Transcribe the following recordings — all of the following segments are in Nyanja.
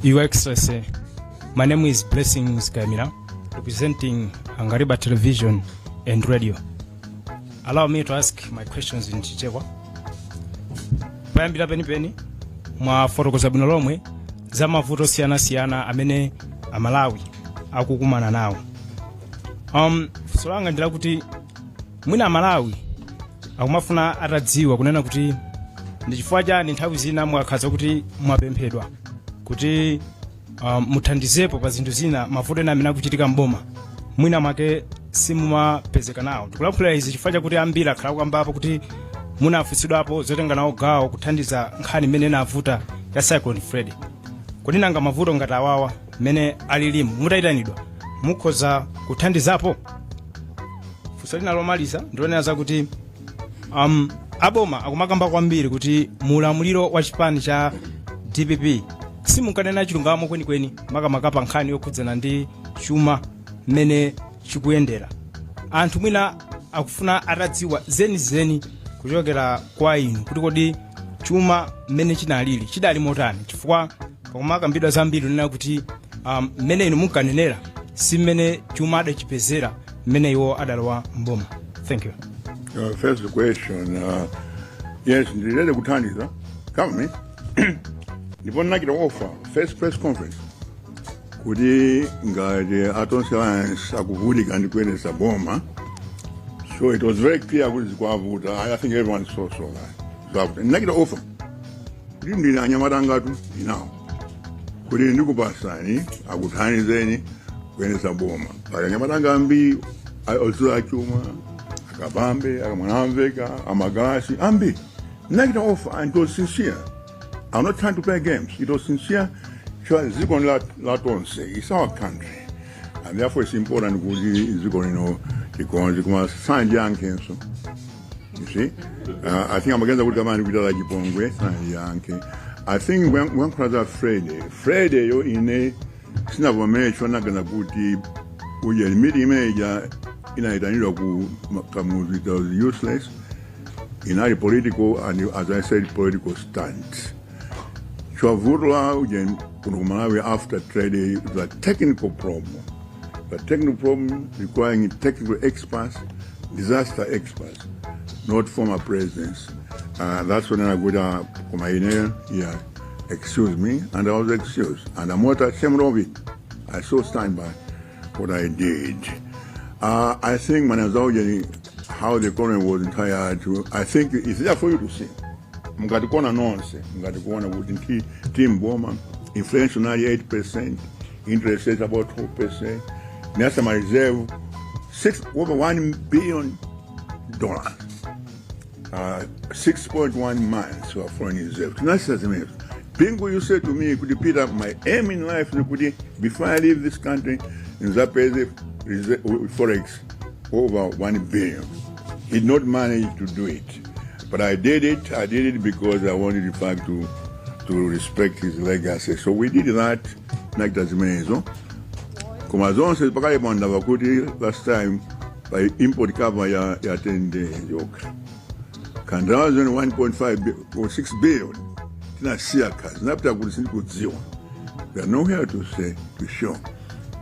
Your Excellency, my name is Blessings Kamira, representing Angariba Television and Radio. Allow me to ask my questions in Chichewa. Poyambira penipeni, mwafotokoza bwino lomwe za mavuto osiyanasiyana amene Amalawi akukumana nawo. Funso langa ndi lakuti mwina Amalawi akumafuna atadziwa kunena kuti ndi chifukwa chani nthawi zina mwakhaza kuti mwapemphedwa kuti muthandizepo pa zinthu zina, mavuto ena amene akuchitika mboma, mwina mwake simumapezeka nawo. Ndikulankhula izi chifukwa chakuti ambiri akhala kukambapo kuti munafunsidwapo zotenga nawo gawo kuthandiza nkhani imene inavuta ya Cyclone Freddy. Kodi nanga mavuto ngati awawa mmene alilimu, mutayitanidwa mukhoza kuthandizapo? Funso lina lomaliza ndilonena zakuti aboma akumakamba kwambiri kuti mulamuliro wa chipani cha DPP simunkanena chilungamo kwenikweni, makamaka pa nkhani yokhudzana ndi chuma mmene chikuyendera. Anthu mwina akufuna atadziwa zenizeni kuchokera kwa inu kuti kodi chuma mmene chinalili chidali motani, chifukwa pakumakambidwa zambiri kunena kuti mmene inu munkanenera si mmene chuma adachipezera mmene iwo adalowa mboma. Thank you. First question, yes, ndilele kuthandiza government, ndipo ndinachita offer first press conference kuti ngati a Tonse Alliance akuvutika ndi kuyendetsa boma. So it was very clear kuti zikuwavuta. I think everyone saw that zikuwavuta. Ndinachita offer kuti ndine anyamata angatu inawo kuti ndikupasani akuthandizeni kuyendetsa boma. Pali anyamata anga ambiri odziwa achuma, akabambe, akamwanamveka, amagalasi ambiri. Ndinachita offer and it was sincere. I'm not trying to play games. It was sincere. Sure, dziko la tonse. It's our country. And therefore it's important kuti dziko lino tikonze, koma sandiyankhenso. You see? I think amagenza kuti kamani kuita la chipongwe, sandiyankhe. I think kuyankhula za Friday. Friday yo ine sinavomere, chonagana kuti uja meeting imene ija inayitanidwa ku Kamuzu, it was useless. Inali political and, as I said, political stunt. Chavuto la uje kuno ku Malawi after trade is a technical problem. The technical problem requiring technical experts, disaster experts, not former presidents. That's when I go to Kumaine, yeah, excuse me, and I was excused. And I'm not ashamed of it. I still stand by what I did. I think Manazauja, how the economy was entire to, I think it's there for you to see. Mukatikuona nonse, mukatikuona kuti timboma inflation ali 8%, interest rate about 12%, national reserve 6 over $1 billion, 6.1 months of foreign reserve. Tinasisa zimenezo. Bingu, you said to me kuti, "Peter, my aim in life ni kuti before I leave this country nzapeze forex over 1 billion." He did not manage to do it, but I did it. I did it because I wanted, in fact, to respect his legacy. So we did that. Nakita zimenezo, koma zonse pakali pano kuti last time by import cover ya 10 days yokha, kandalama 1.5 or 6 billion tinasiya kazi napita kuti sindikudziwa. We are nowhere to say, to show.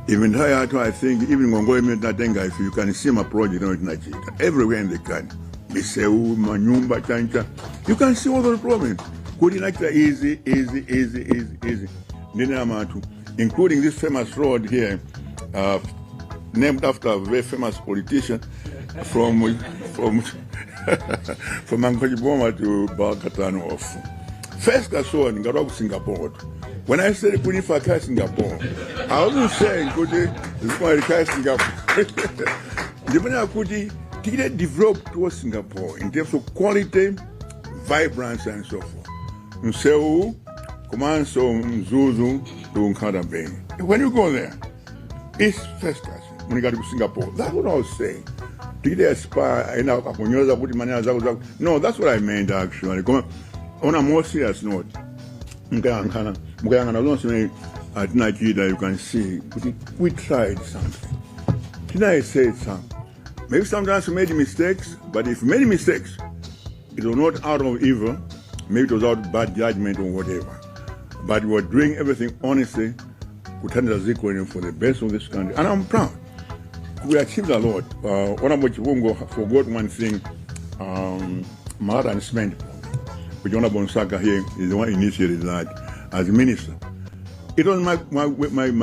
Even nthawi yathu, I think even ngongole imene tinatenga, if you can see my project imene tinachita everywhere in the country, misewu, manyumba, chancha, you can see all those problems kuti inachita easy, easy, easy, easy, easy ndine amanthu, including this famous road here, named after a very famous politician, from Mangochi Boma to Balaka turn off. First I saw ngati ku Singapore. When I said kuti ife akhala Singapore, I wasn't saying kuti zikoma Singapore. Ndimene kuti tikite develop towards Singapore in terms of quality, vibrance and so forth. Msewu komanso Mzuzu to Nkhata Bay. When you go there, it's first class. Munikati ku Singapore. That's what I was saying. Tikite aspire ena akunyoza kuti manena zako zako. No, that's what I meant actually. Koma on a more serious note, mukayang'ana mukayang'ana zonse zimene tinachita, you can see kuti we tried something. Tinayesetsa. Maybe sometimes we made mistakes, but if we made mistakes, it was not out of evil, maybe it was out of bad judgment or whatever. But we were doing everything honestly, kuthandiza dziko for the best of this country. And I'm proud. We achieved a lot. Honorable Chipungu forgot one thing, Malata and cement, which Honorable Msaka here is the one who initiated that as minister. It was my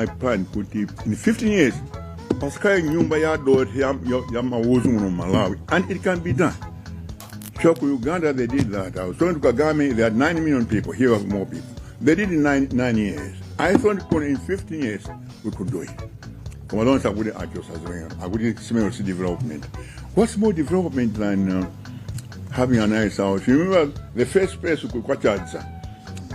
plan kuti in 15 years pasakhale nyumba ya dothi ya maudzu muno Malawi, and it can be done. So ku Uganda they did that. I was talking to Kagame, they had 9 million people. Here we have more people. They did it in 9 years. I thought in 15 years we could do it. Koma lonse akuti achotsa zimene akuti simene si development. What's more development than having a nice house? You remember the first place ku Kwachadza,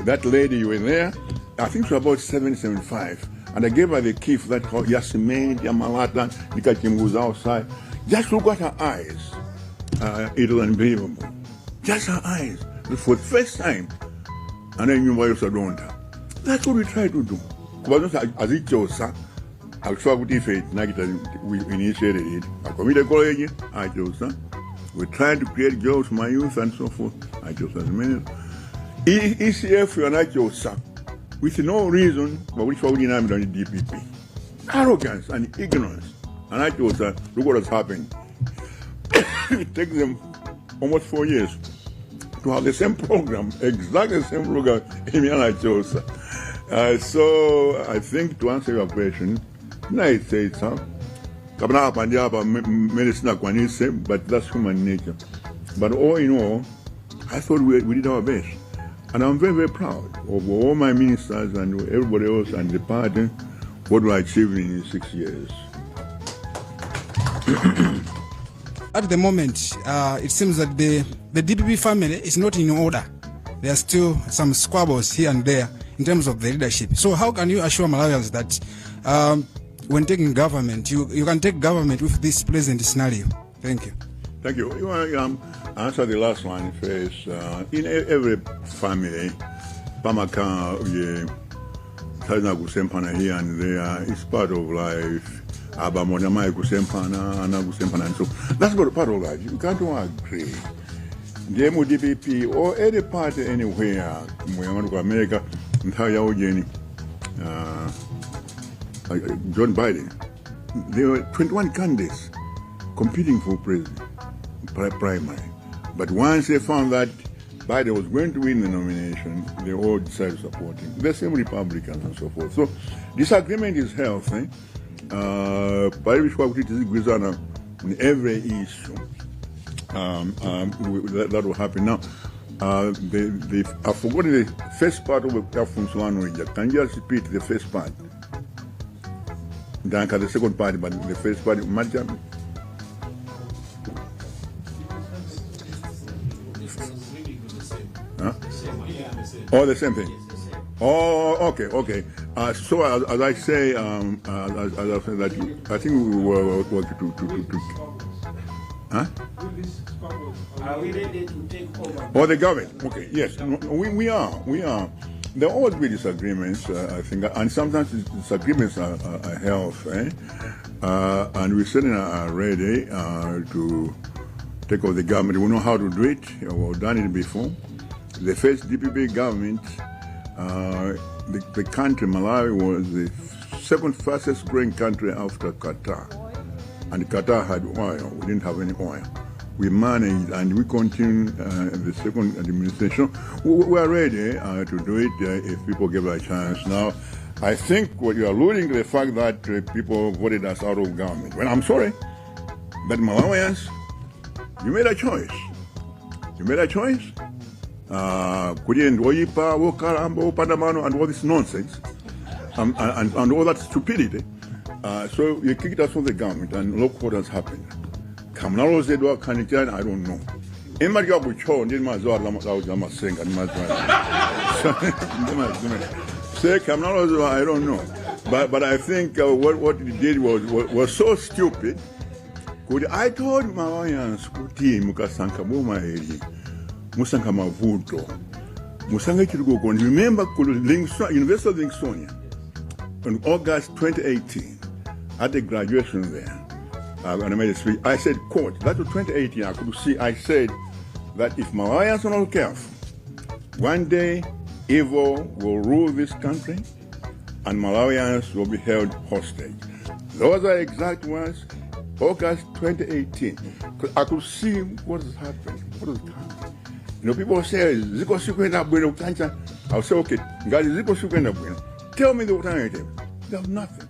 that lady, you were there, I think she was about 775. And I gave her the key for that house, ya cement, ya malata, ndi kachimbuzi outside. Just look at her eyes. It was unbelievable. Just her eyes. For the first time, and then nyumba yosadontha. That's what we try to do. Kuba zonse azichotsa akusowa kuti ife tinachita, we initiated it. A community college achotsa. We tried to create jobs for my youth and so forth. Achotsa zimene. ECF anachotsa with no reason, but which one we DPP. Arrogance and ignorance. Anachotsa, look what has happened. It takes them almost 4 years to have the same program, exactly the same program in anachotsa. So I think to answer your question, ndinayesetsa kapena apa ndi apa mmene sinakwanise, but that's human nature. But all in all, I thought we did our best. And I'm very, very proud of all my ministers and everybody else and the party, what we achieved in 6 years. At the moment, it seems that the DPP family is not in order. There are still some squabbles here and there in terms of the leadership. So how can you assure Malawians that when taking government, you can take government with this present scenario? Thank you. Thank you. You want to answer the last one first. In every family, pamakhala nthawi kusemphana here and there. It's part of life. Abambo amayi kusemphana, ana kusemphana, and so that's what part of life. You can't all agree. Ndiye mu DPP or any party anywhere, muyang'ano ku America, nthawi ya ujeni, John Biden, there were 21 candidates competing for president primary. But once they found that Biden was going to win the nomination, they all decided to support him. The same Republicans and so forth. So disagreement is healthy. Palibe chifukwa kuti tizigwirizana on every issue. That will happen. Now, I've forgotten the first part of the funso lanu ija. Can you just repeat the first part? Ndayankha the second part, but the first part, Madam, Huh? Oh, the same thing. Oh, okay. So as I say, as I said that, I think we were working to huh? Are we ready to take over? Oh, the government. Okay, yes, no, we are. We are. There always be disagreements, I think, and sometimes these disagreements are healthy. Eh? And we certainly are ready to take over the government. We know how to do it. We've done it before. The first DPP government, the country, Malawi, was the second fastest growing country after Qatar. And Qatar had oil. We didn't have any oil. We managed and we continue the second administration. We are ready to do it if people give us a chance. Now, I think what you're alluding to the fact that people voted us out of government. Well, I'm sorry, but Malawians, you made a choice. You made a choice. Kuti ndi oyipa, wokalamba, wopanda mano, and all this nonsense, and all that stupidity. So you kicked us from the government, and look what has happened. Kaya munalozedwa kaya chani, I don't know. Imadya kucho ndi mazuwa lamasenga ndi mazuwa. Say kaya munalozedwa, I don't know. But I think what he did was so stupid. Kuti I told Malawians kuti mukasankha boma ili musankha mavuto musankhe chitukuko. Remember ku University of Livingstonia in August 2018 at the graduation there, and I made a speech. I said, quote, that was 2018, I could see, I said that if Malawians are not careful, one day Evil will rule this country and Malawians will be held hostage. Those are exact words, August 2018. 'Cause I could see what is happening, what is coming. People say, "Dziko sikuyenda bwino kutancha." I'll say, "Okay, ngati dziko sikuyenda bwino, tell me the alternative." They have nothing.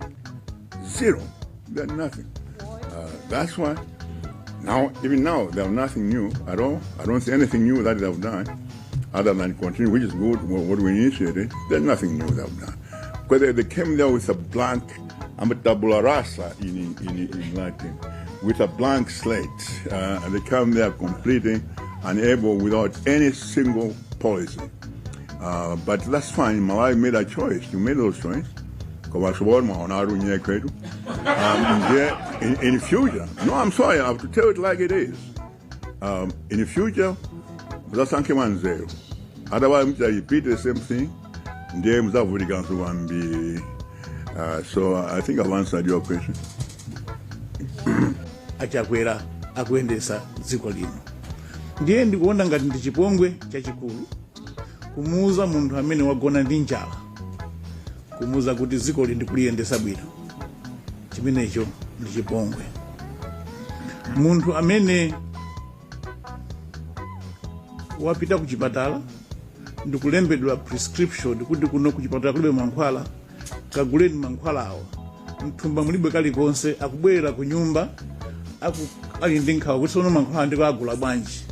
Zero. They have nothing. That's why now, even now, they have nothing new at all. I don't see anything new that they have done other than continue, which is good, what we initiated. There's nothing new they have done. Because they came there with a blank, I'm a tabula rasa in Latin, with a blank slate. And they come there completely unable without any single policy. But that's fine. Malawi made a choice. You made those choice. Koma mwaona kwetu. Yeah, in future, no, I'm sorry, I have to tell it like it is. In the future, muzasankhe mwanzeru. Otherwise, mucha repeat the same thing, ndiye muzavutikanso kwambiri. So I think I've answered your question. Achakwera akuyendesa dziko lino, ndiye ndikuona ngati ndi chipongwe chachikulu kumuuza munthu amene wagona ndi njala, kumuuza kuti dziko li ndikuliyendesa bwino. Chimenecho ndi chipongwe. Munthu amene wapita ku chipatala ndikulembedwa prescription kuti kuno ku chipatala kulibe mankhwala, kaguleni mankhwalawo, mthumba mulibe kalikonse, akubwerera ku nyumba ali ndi nkhawa kuti sono mankhwala ndikuagula bwanji,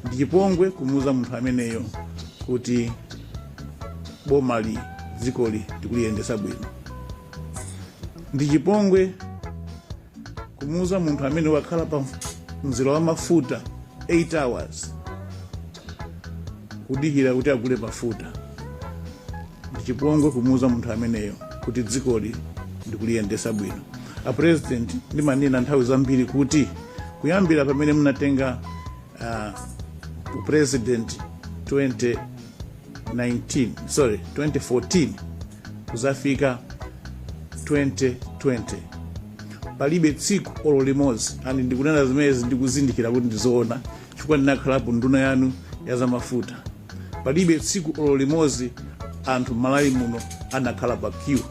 ndi chipongwe kumuuza munthu ameneyo kuti bomali, dzikoli ndikuliyendesa bwino. Ndi chipongwe kumuuza munthu amene wakhala pa mzere wa mafuta 8 hours kudikira kuti agule mafuta, ndi chipongwe kumuuza munthu ameneyo kuti dzikoli ndikuliyendesa bwino. A President, ndimanena nthawi zambiri kuti kuyambira pamene munatenga upresident 2019, sorry, 2014 kuzafika 2020, palibe tsiku olo limodzi, ani ndikunena zimenezi ndikuzindikira kuti ndizoona chifukwa ndinakhalapo nduna yanu ya zamafuta, palibe tsiku olo limodzi anthu m'Malawi muno anakhala pa queue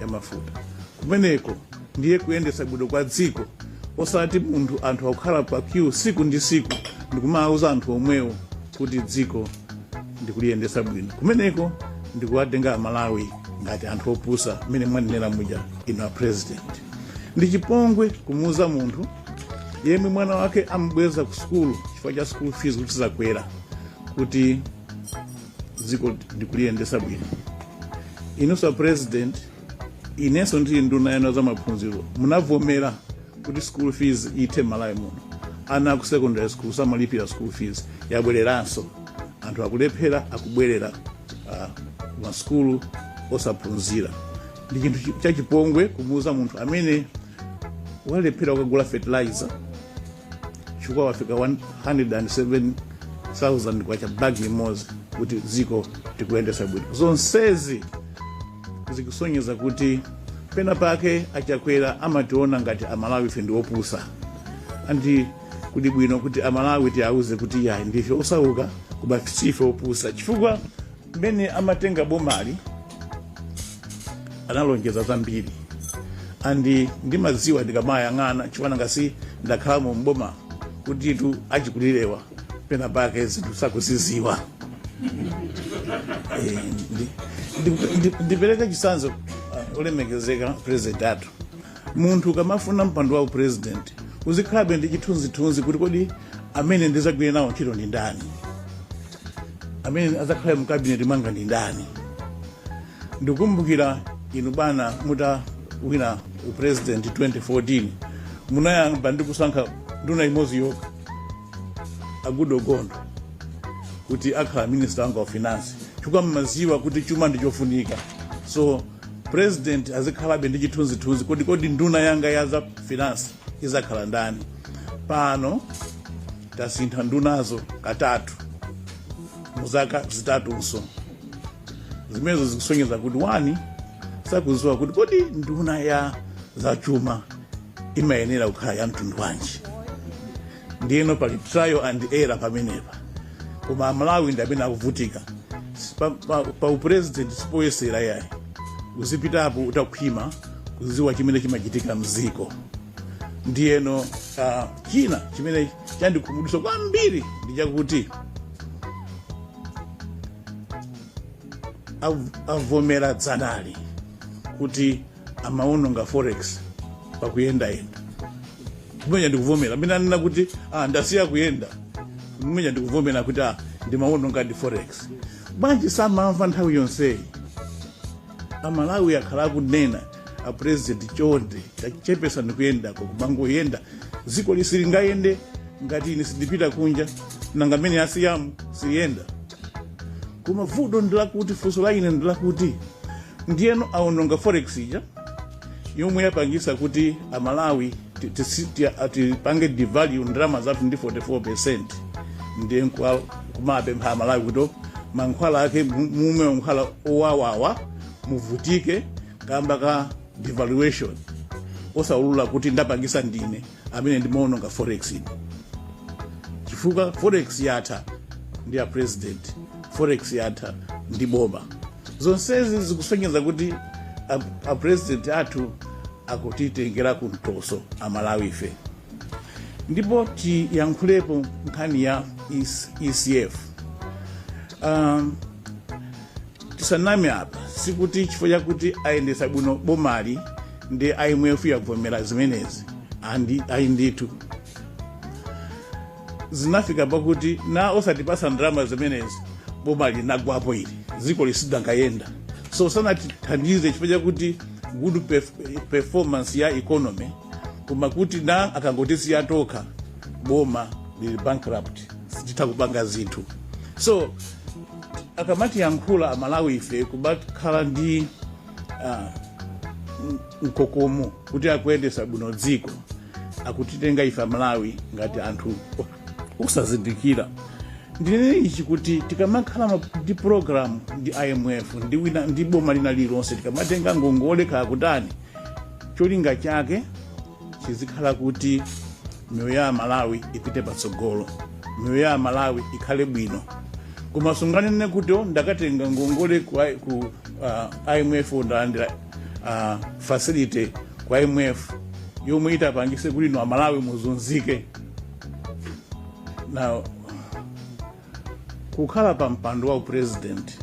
ya mafuta. Kumeneko ndiye kuyendesa bwino kwa dziko, osati munthu, anthu akukhala pa queue siku ndi siku ndikumawuza anthu omwewo kuti dziko ndikuliyendesa bwino. Kumeneko ndikuwatenga Amalawi ngati anthu opusa, mmene mwanenera muja inu a President. Ndi chipongwe kumuuza munthu yemwe mwana wake amubweza ku sukulu chifukwa cha school fees kuti zakwera kuti dziko ndikuliyendesa bwino. Inunso President, inenso ndili nduna yanu za maphunziro, munavomera kuti school fees ithe Malawi muno, ana aku secondary school samalipira school fees. Yabwereranso, anthu akulephera, akubwerera masukulu osaphunzira. Ndi chinthu chachipongwe kumuuza munthu amene walephera kukagula fertilizer chifukwa wafika 107,000 kwacha bagi imodzi kuti dziko tikuyendesa bwino. Zonsezi zikusonyeza kuti pena pake Achakwera amationa ngati Amalawi ife ndi opusa, andi kuli bwino kuti Amalawi tiauze kuti yayi, ndife osauka koma sife opusa, chifukwa mmene amatenga bomali analonjeza zambiri. Andi ndimadziwa ndikamayang'ana, chifukwa ngasi ndakhalamo mboma, kutitu achikulirewa pena pake zinthu sakuziziwa. Ndipereke chitsanzo, olemekezeka President athu, munthu ukamafuna mpando wa president uzikhalabe ndi chithunzithunzi kuti kodi amene ndizagwire nawo ntchito ndi ndani, amene azakhale mu cabinet mwanga ndi ndani? Ndikumbukira inu bwana mutawina upresident 2014, munayamba ndi kusankha nduna imodzi yokha, a Goodall Gondwe, kuti akhala minister wanga wa finance, chifukwa mmaziwa kuti chuma ndi chofunika. So president azikhalabe ndi chithunzithunzi kodi nduna yanga ya za finance izakhala ndani? Pano tasintha ndunazo katatu muzaka zitatunso. Zimenezo zikusonyeza kuti wani sakuziwa kuti kodi nduna ya zachuma imayenera kukhala ya mtundu wanji. Ndiyeno pali trial and error pamenepa, koma Amalawi ndi amene akuvutika. Pa upresident sipoyesera yayi, uzipitapo utakhwima kuziwa chimene chimachitika mziko. Ndiyeno china chimene chandikhumudwitsa kwambiri ndi chakuti avomera dzanali kuti amaononga forex pakuyendayenda. Kumenya ndikuvomera amene anena kuti ndasiya kuyenda, kumenya ndikuvomera kuti ndimaononga ndi forex. Bwanji samamva nthawi yonseyi? Amalawi akhala akunena, a president, chonde tachepesa ndikuyendako, kumangoyenda dziko lisilingayende ngati ine sindipita kunja, nanga mmene asiyamu siyenda. Koma vuto ndilakuti, funso la ine ndilakuti, ndiyeno aononga forex ija yomwe yapangisa kuti Amalawi tipange devalue ndalama zathu ndi 44, ndiye kumapempha Amalawi kuti mankhwala ake mume mankhwala owawawa, muvutike kamba ka devaluation, osaulula kuti ndapangisa ndine amene ndimaononga forex ino, chifukwa forex yatha ndi ya president, forex yatha ndi boma. Zonsezi zikusonyeza kuti a president athu akutitengera kumtoso Amalawi ife. Ndipo tiyankhulepo nkhani ya ECF. Tisaname apa, sikuti chifukwa chakuti ayendesa bwino bomali ndi IMF yavomera zimenezi. Andi ayi ndithu, zinafika pakuti na osatipasa ndalama zimenezi, boma linagwapo ili, dziko lisidangayenda. So sanatithandize chifukwa chakuti good performance ya economy, koma kuti na akangotisiya tokha, boma lili bankrupt, sititha kupanga zinthu. So akamatiyankhula Amalawi ife kumakhala ndi mkokomo kuti akuyendesa bwino dziko, akutitenga ife Amalawi ngati anthu osazindikira. Ndinene ichi kuti tikamakhala ndi program ndi IMF ndi wina ndi boma lina lililonse, tikamatenga ngongole kaya kutani, cholinga chake chizikhala kuti miyoyo ya Malawi ipite patsogolo, miyoyo ya Malawi ikhale bwino. Koma sunganene kuti, "Oh, ndakatenga ngongole ku IMF, ndalandira facility ku IMF yomwe itapangise kuti ino Amalawi muzunzike." Now kukhala pa mpando wa upresident,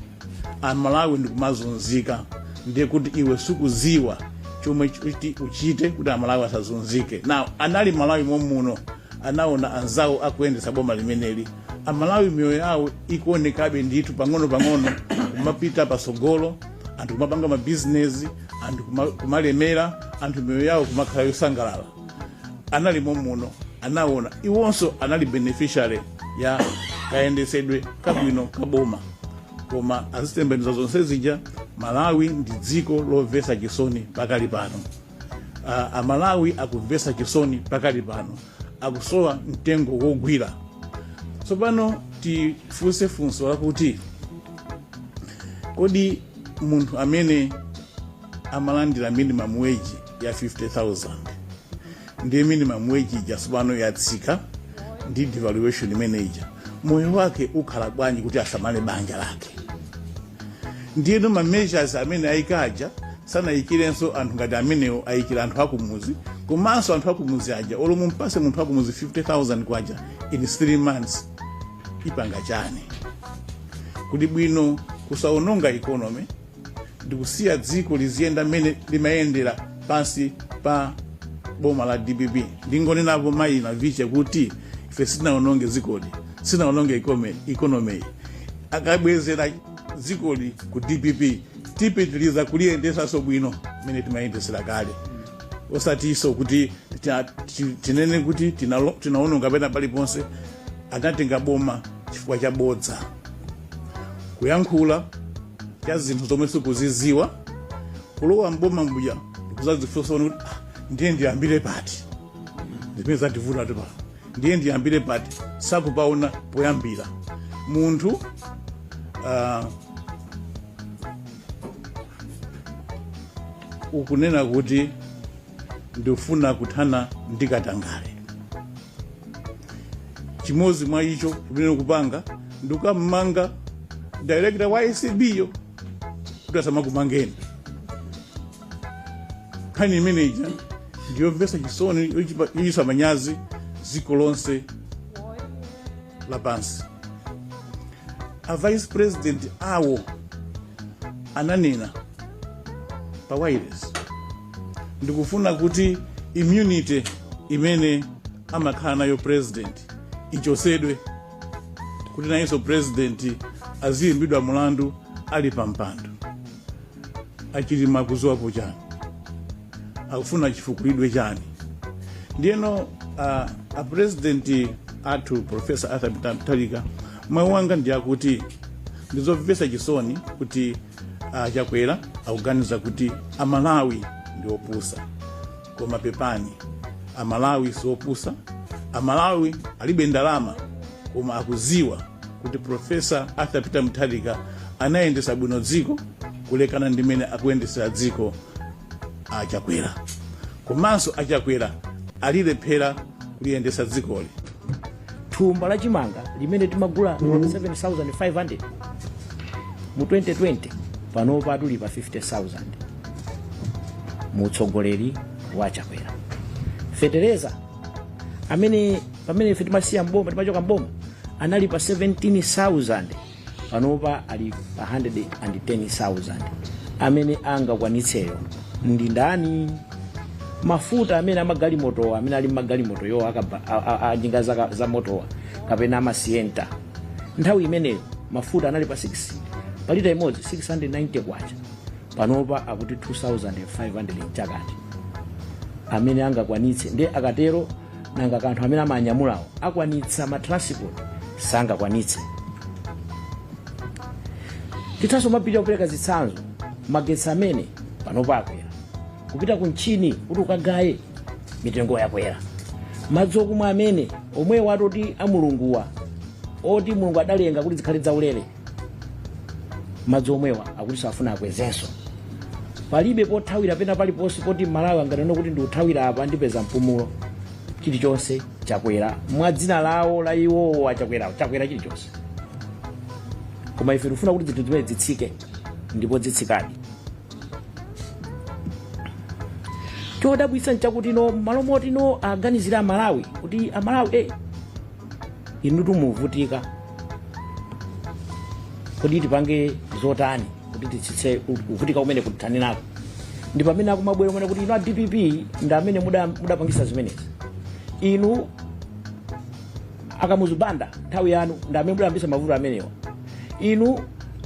Amalawi ndikumazunzika, ndiye kuti iwe sukuziwa chomwe kuti uchite kuti Amalawi asazunzike. Now anali Malawi momuno, anaona anzawo akuyendetsa boma limeneli, Amalawi miyoyo yawo ikuonekabe ndithu pang'ono pang'ono kumapita pasogolo, anthu kumapanga mabizinesi, anthu kumalemera, anthu miyoyo yawo kumakhala yosangalala. Anali momuno, anaona, iwonso anali beneficiary ya kayendesedwe kabwino kaboma, koma azitembenuza zonse zija. Malawi ndi dziko lomvetsa chisoni pakali pano. Amalawi akumvetsa chisoni pakali pano, akusowa mtengo wogwira. Tsopano tifunse funso lakuti, kodi munthu amene amalandira minimum wage ya 50,000, ndiye minimum wage ija tsopano yatsika ndi devaluation imene ija, moyo wake ukhala bwanji kuti asamale banja lake? Ndiyeno ma measures amene ayikaja sanayikirenso anthu ngati amenewo, ayikira anthu akumuzi. Komanso anthu akumuzi aja, olo mumpase munthu akumuzi 50,000 kwacha in 3 months, ipanga chani? Kuti bwino kusaononga economy ndikusiya dziko liziyenda mmene limayendera pansi pa boma la DPP. Ndingonenapo mayi Navicha kuti ife sitinaononge dzikoli, sitinaononge economy. Akabwezera dzikoli ku DPP, tipitiliza kuliyendesanso bwino mmene timayendesera kale, osatinso kuti tinene kuti tinaononga pena paliponse. Anatenga boma chifukwa cha bodza, kuyankhula cha zinthu zomwe sikuziziwa, kulowa mboma mbuja ndikuzazifunsa kuti, "Ah, ndiye ndiyambire pati?" Zimene zativuta pa, ndiye ndiyambire pati, sakupaona poyambira. Munthu ukunena kuti ndifuna kuthana ndi katangale, chimodzi mwa icho chimene ukupanga ndikukammanga Director wa ACB yo kuti asamakumangeni. Nkhani imeneja ndiyomvetsa chisoni, yochititsa manyazi dziko lonse lapansi. A vice president awo ananena pa wireless, "Ndikufuna kuti immunity imene amakhala nayo president ichosedwe, kuti nayenso president aziyimbidwa mulandu ali pa mpando." Achilima akuziwapo chani? Akufuna chifukulidwe chani? Ndiyeno a president athu, Professor Arthur Mutharika, mawu anga ndi akuti ndizomvetsa chisoni kuti Chakwera akuganiza kuti Amalawi ndi opusa, koma pepani, Amalawi siopusa. Amalawi alibe ndalama, koma akuziwa kuti Professor Arthur Peter Mutharika anayendesa bwino dziko kulekana ndi mmene akuyendesera dziko Achakwera. Komanso Achakwera alilephera kuliyendesa dzikoli. Thumba la chimanga limene timagula 7500 mu 2020, panopa tuli pa 50,000 mu utsogoleri wa Chakwera. Fetereza amene pamene ife timasiya mboma, timachoka mboma, anali pa 17,000, panopa ali pa 110,000. Amene angakwanitseyo ndi ndani? Mafuta amene amagalimotowa, amene ali magalimoto yo anjinga za motowa kapena amasienta, nthawi imeneyo mafuta anali pa 6 pa lita imodzi 690 kwacha, panopa akuti 2500 mchakati. Amene angakwanitse ndi akatero, nanga kanthu amene amanyamulawo akwanitsa ma transport? Sangakwanitse. Tithanso mapita kupereka zitsanzo. Magetsi amene panopa akwera, kupita ku mchini kuti ukagaye, mitengo yakwera. Madzi okumwa amene omwewo atoti amulunguwa, oti Mulungu adalenga kuti zikhale zaulere, madzi omwewa akuti safuna akwezenso. Palibe pothawira pena paliponse poti Malawi anganene kuti ndiuthawira apa, ndipeza mpumulo. Chilichonse chakwera mwa dzina lawo la iwowo achakwerawo, chakwera chilichonse. Koma ife tikufuna kuti zinthu zimene zitsike, ndipo zitsikadi. Chodabwitsa nchakuti no malo moti no aganizira Amalawi kuti Amalawi, inu tumuvutika, kodi tipange zotani kuti titsitse kuvutika kumene kutithani nako, ndi pamene akumabwera kumene kuti inu a DPP ndi amene mudapangisa zimenezi, inu aKamuzu Banda nthawi yanu ndi amene mudayambisa mavuto amenewa, inu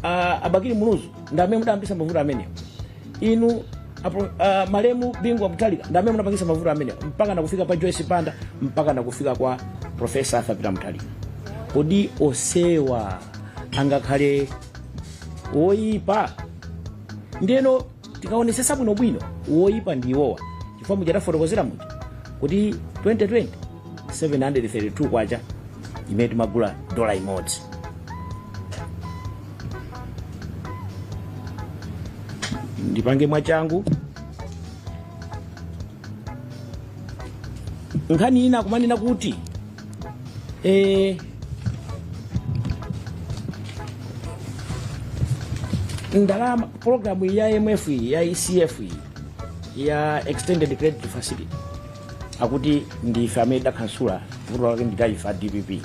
aBakili Muluzi ndi amene mudayambisa mavuto amenewa, inu malemu Bingu wa Mutharika ndi amene munapangisa mavuto amenewa, mpaka nakufika pa Joyce Banda, mpaka nakufika kwa Professor Arthur Peter Mutharika. Kodi osewa angakhale woyipa? Ndiyeno tikaonesesa bwinobwino, woyipa ndi iwowa, chifukwa muja tafotokozera muja kuti 2020 732 kwacha imene timagula dola imodzi. Ndipange mwachangu. Nkhani ina kumanena kuti ndalama, programu ya IMF iyi, ya ECF iyi, ya Extended Credit Facility, akuti ndife amene idakhansula. Vuto lake ndidaife a DPP?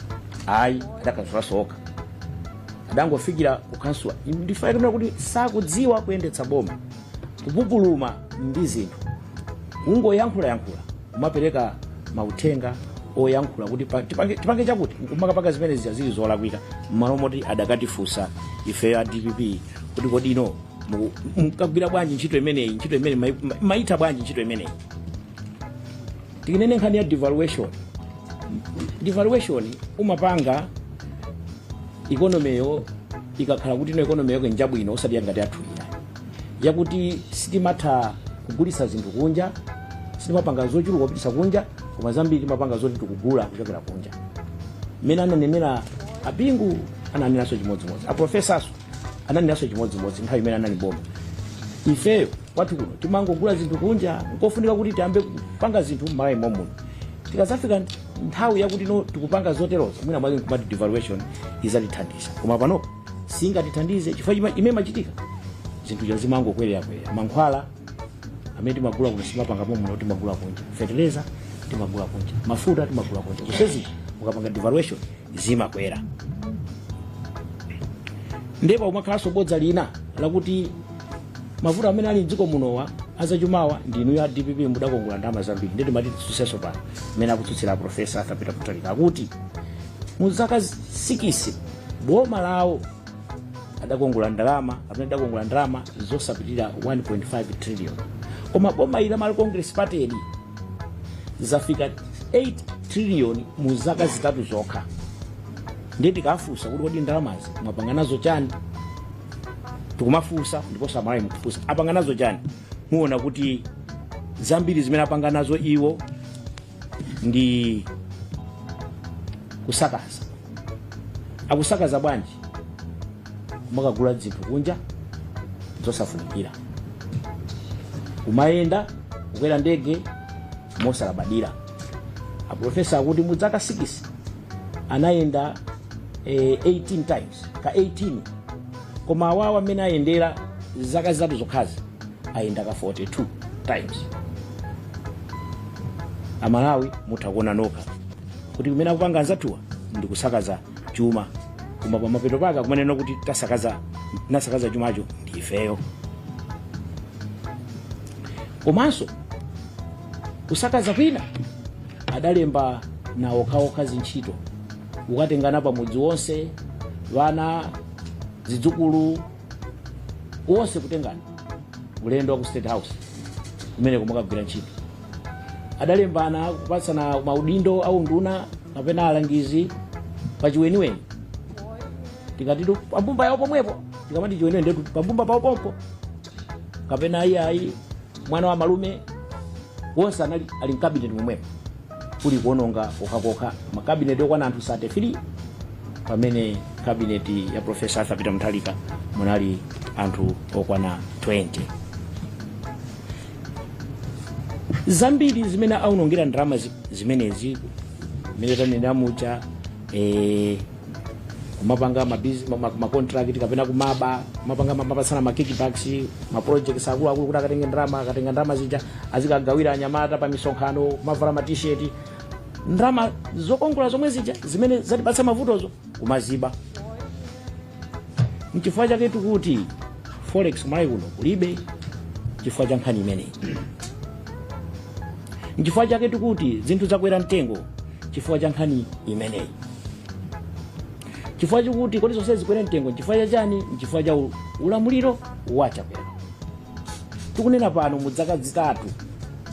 Ayi, adakhansula soka, adangofikira kukhansula. Ndifaikana kuti sakudziwa kuyendetsa boma, kupupuluma ndi zinthu, kungoyankhulayankhula, kumapereka mauthenga oyankhula kuti tipange chakuti, nkumakapanga zimene zija zili zolakwika, mmalo moti adakatifunsa ifeyo a DPP kuti kodi ino mukagwira bwanji ntchito imeneyi, ntchito imene maitha bwanji ntchito imeneyi. Tikinene nkhani ya devaluation. Devaluation umapanga economyyo ikakhala kuti ino economy yake njabwino, osati yangati athu ina yakuti sitimatha kugulitsa zinthu kunja, sitimapanga zochuluka kupititsa kunja, koma zambiri timapanga zoti tikugula kuchokera kunja. Mmene ananenera aBingu, ananeranso chimodzimodzi aprofesaso, ananeranso chimodzimodzi nthawi imene anali boma. Ifeyo kwathu kuno timangogula zinthu kunja, nkofunika kuti tiyambe kupanga zinthu m'Malawi momuno. Tikazafika nthawi yakuti no tikupanga zoterozo, mwina mwake nkumati devaluation izatithandiza, koma panopo Singatithandize chifukwa imene machitika zinthu zimangokwererakwera. Mankhwala amene timagula kuno simapanga muno, timagula kunja. Fertilizer timagula kunja, mafuta timagula kunja. Zonsezi mukapanga devaluation zimakwera. Ndipo umakhalanso bodza lina lakuti mavuto amene ali mdziko munowa azachumawa ndinu ya DPP, mudakongola ndalama zambiri. Ndiye timati titsutsenso pano mmene akutsutsira Profesa Arthur Peter Mutharika, akuti mu zaka 6 boma lawo adakongola ndalama, amene adakongola ndalama zosapitirira 1.5 trillion, koma boma ili la Malawi Congress Party eli zafika 8 trillion mu zaka 3 zokha. Ndiye tikafunsa kuti kodi ndalamazi mwapanga nazo chani, tikumafunsa ndiponso Amalawi mukufunsa apanga nazo chani, muona kuti zambiri zimene apanga nazo iwo ndi kusakaza. Akusakaza bwanji? Kumakagula zinthu kunja zosafunikira, kumayenda kukwera ndege mosalabadira. Aprofesa akuti mu zaka 6 anayenda 18 times, ka 18, koma awawa amene ayendera zaka 3 zokhazi ayenda ka 42 times. Amalawi mutha kuona nokha kuti kumene akupanga anzathuwa ndi kusakaza chuma, koma pamapeto pake akumanena kuti tasakaza, nasakaza chumacho ndi ifeyo. Komanso kusakaza kwina, adalemba na okhaokha zintchito, ukatengana pamudzi wonse, vana, zidzukulu wonse, kutengana ulendo wa ku State House kumene kumakagwira ntchito. Adalembana kupatsana maudindo au nduna kapena alangizi pachiweniweni, tikatitu pambumba yawo pomwepo. Tikamati chiweniweni ndetu pambumba pawo pompo, kapena iyayi mwana wa malume, wonse anali ali mkabineti momwepo, kuli kuononga kokhakokha. Makabineti okwana anthu 33, pamene kabineti ya Profesa Arthur Peter Mutharika munali anthu okwana 20. Zambiri zimene aonongera ndalama zimenezi zimene tanena muja, kumapanga macontract kapena kumaba, kumapanga mapatsana ma kickbacks, ma projects akuluakulu kuti akatenge ndalama, akatenga ndalama zija azikagawira anyamata pa misonkhano, kumavala ma T-shirt, ndalama zokongola zomwe zija zimene zatipatsa mavutozo kumaziba. Nchifukwa chake tikuti forex kumalawi kuno kulibe, chifukwa cha nkhani imeneyi. Nchifukwa chake tikuti zinthu zakwera mtengo, chifukwa cha nkhani imeneyi. Chifukwa chikuti kodi zonse zikwere mtengo nchifukwa cha chani? Nchifukwa cha ulamuliro wachakwera. Tikunena pano mu zaka 3,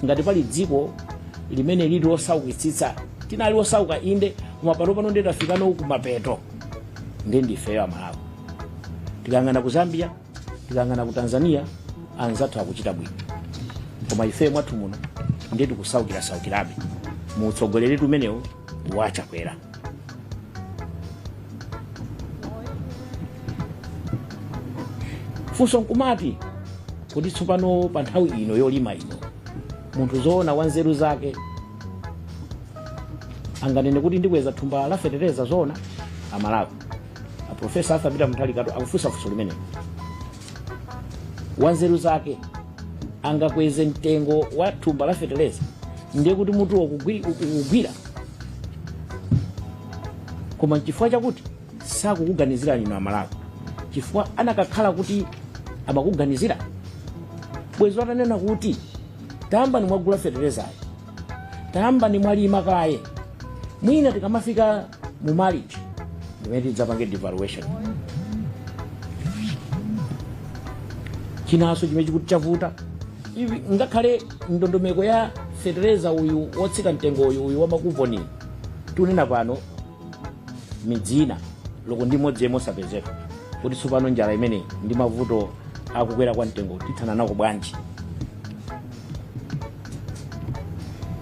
ngati pali dziko limene lili losaukitsitsa, tinali osauka inde, koma pano pano ndiye tafikano kumapeto, ndiye ndifeyo Amalawi. Tikayang'ana ku Zambia, tikayang'ana ku Tanzania, anzathu akuchita bwino, koma ifeyo mwathu muno ndiye tikusaukirasaukirabe mu utsogoleri umenewu wachakwera. Funso nkumati kuti tsopano pa nthawi ino yolima ino, munthu zoona wa nzeru zake anganene kuti ndikweza thumba la fetereza zoona? Amalawi, Aprofesa Arthur Peter Mutharika akufunsa funso limeneli: wa nzeru zake angakweze mtengo wa thumba la fetereza? Ndiye kuti mutuwo ukugwira. Koma nchifukwa chakuti sakukuganizirani inu Amalawi, chifukwa anakakhala kuti amakuganizira bwezi atanena kuti tayambani mwagula feterezayo, tayambani mwalima kaye, mwina tikamafika mu March ndimene tidzapange devaluation. Chinanso chimene chikuti chavuta ivi, ngakhale ndondomeko ya fetereza uyu wotsika mtengo uyu, uyu wa makuponi, tikunena pano midzi ina loko ndi imodzi yemwe osapezeka. Kuti tsopano njala imeneyi ndi mavuto akukwera kwa mtengo tithana nako bwanji?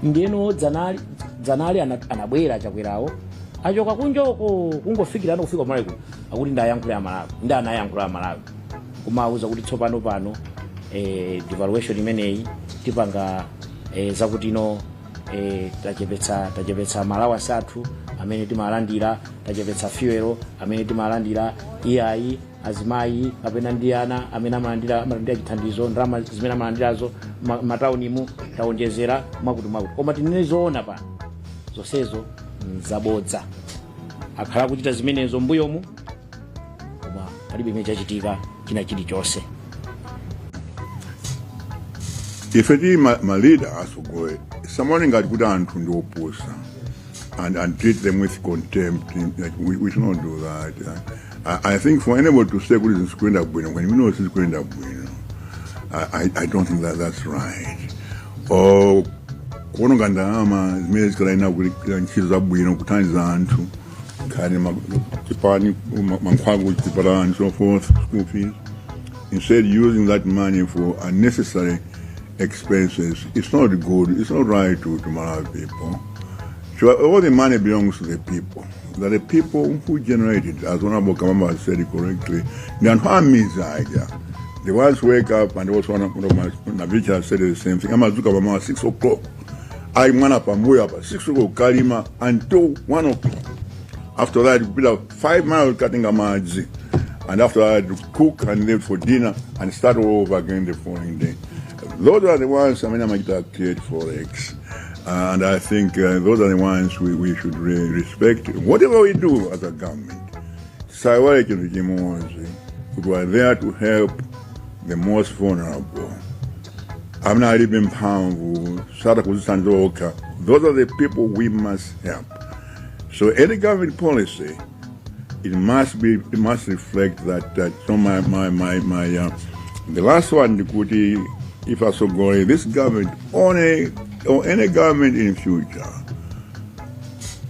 Ndiyeno dzanali anabwera Chakwerawo achoka kunjoko, kungofikira ano kufika Malawi kuno, akuti ndayankhula Amalawi, ndi anayankhula Amalawi kumawuza kuti tsopano pano devaluation imeneyi tipanga, zakuti ino tachepetsa ma allowance athu Amene timalandira, tachepetsa fuel amene timalandira. Iyayi, azimayi kapena ndi ana amene amalandira chithandizo, ndalama zimene amalandirazo mataunimu tawonjezera mwakuti mwakuti. Koma tinene zoona pano, zonsezo nzabodza. Akhala kuchita zimenezo mbuyomu, koma palibe imene chachitika china chilichonse. Ife tili ma leader, asogole, samaone ngati kuti anthu ndi opusa and treat them with contempt. Like, we should not do that. I think for anybody to say kuti zinthu zikuyenda bwino when we know sizikuyenda bwino, I don't think that that's right, or kuononga ndalama zimene zikalaina kuti ntchito zabwino, kuthandiza anthu, khani chipani, mankhwala kuchipatala and so forth, school fees, instead using that money for unnecessary expenses. It's not good. It's not right to Malawi people. So all the money belongs to the people. That the people who generate it, as Honorable Kamamba has said it correctly, the anthu aja, the ones who wake up, and also one of my Navicha said the same thing. Amadzuka pamawa 6 o'clock. Ali mwana pambuyo apa 6 o'clock kalima until 1 o'clock. After that, kupita 5 miles kukatenga madzi. And after that, to cook and live for dinner and start all over again the following day. Those are the ones, I mean, I'm create forex. And I think those are the ones we should really respect. Whatever we do as a government, tisaiwale chinthu chimodzi, kuti we are there to help the most vulnerable. Amene alibe mphamvu, satha kudzithandiza okha. Those are the people we must help. So any government policy, it must reflect that. That so my my my my the last one ndikuti if asogole, this government on or any government in future,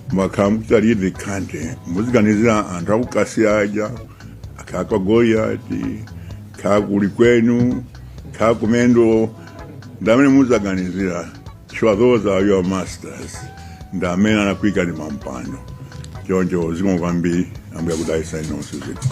makhala mukuti lead the country, muziganizira anthu aku Kasiya aja, akhala kwa Goliati, khala kuli kwenu, khala kumendo, ndamene muzaganizira. Sure, those are your masters, ndamene anakuikani pampando. Choncho zikomo kwambiri, Ambuye akudalitseni nonse. Ziko.